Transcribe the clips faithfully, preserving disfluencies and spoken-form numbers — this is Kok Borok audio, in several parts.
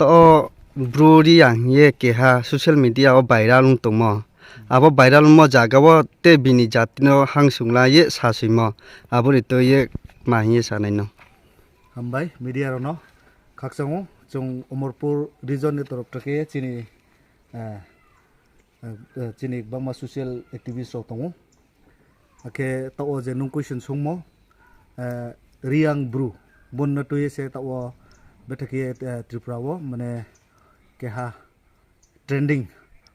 To o bru Reang ye keha social media o viral wng tongmo. Abo viral wngmo jaga o tei bini jatino hangsungla ye saswimo. Aboni twi ye ma hwnwi sanai no. Hambai media rokno khakchangno chwng Omorpur region ni torop theke chini, eh, eh, eh, chini bangma social activist rok tongo. Akhe tao je nung question sungmo, eh, Reang bru, bonno twi se tao bethake, eh, Tripura o mane keha trending,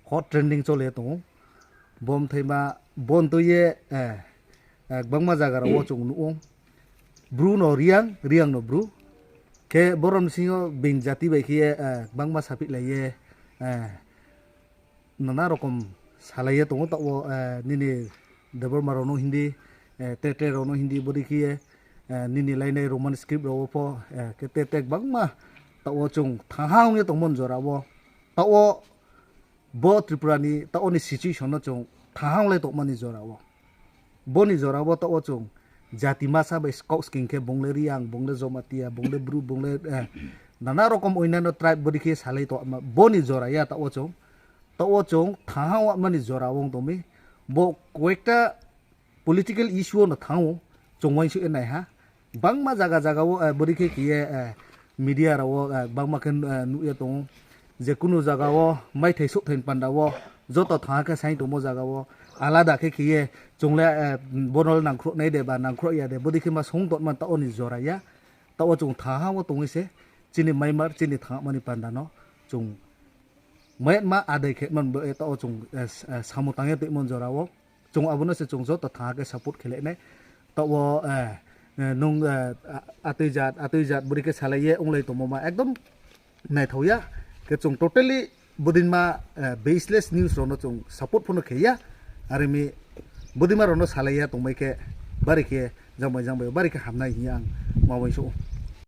hot trending chole tongo. Bom thaima bon twi ye, eh, eh, bangma jaga rok o chwng nuo. Bru no Reang, Reang no bru. Khe borom singo bing jati bai khe, eh, bangma saphi lai ye, eh, nana rokom salaiya tongo tao, eh, nini Debbarma rokno Hindi, eh, Tetre rokno Hindi bodi khiye, eh, nini lainai Roman script rok pho, eh, khe te tek bangma tao chwng thaha wngya tongmani jora o. Tao bo Tripura ni tao ni situation no chwng thaha wng lai tongmani jora o. Boni jora o tao chwng jati masa bai kok sking khe bongle Reang, bongle Jomatia, bongle bru, bongle, eh, nana rokom oinano tribe bodi khe salai tongma boni jora ya tao chwng. Tao chwng thaha wngmani jora wng tongmi. Bo koyekta political issue no thango chwng uansuk nai ha. Bangma jaga jaga o, eh, bwrwi khe kiye, eh, media rao, eh, bangma khe, eh, nukya tongo. Je kunu jaga o maithai suk thaini panda o joto thaha khe sai tongmo jaga o alada khe kiye chwng le, eh, bono nangkhruh nai de ba nangkhruh ya de bwrwi khe ma song tongma tao ni jora ya. Tao chwng thaha o tongwi se chini maimar chini thaha mani panda no chwng mayatma adai khe man bo, eh, tao chwng, eh, s-, eh, samung tangya tongmani jora o. Chwng abono se chwng joto thaha khe support khe lai nai. Tao, eh, eh, nung, eh, a-, atwi jat, atwi jat bwrwi khe salai ye wng lai tongmo ma ekdom naithok ya. Khe chwng totally bodinma, eh, baseless news rokno chwng support phano khe ya. Arimi bodinma rokno salai ya tongbai khe bari khe jangbai jangbai bari khe hamnai hiya ang ma uansuk.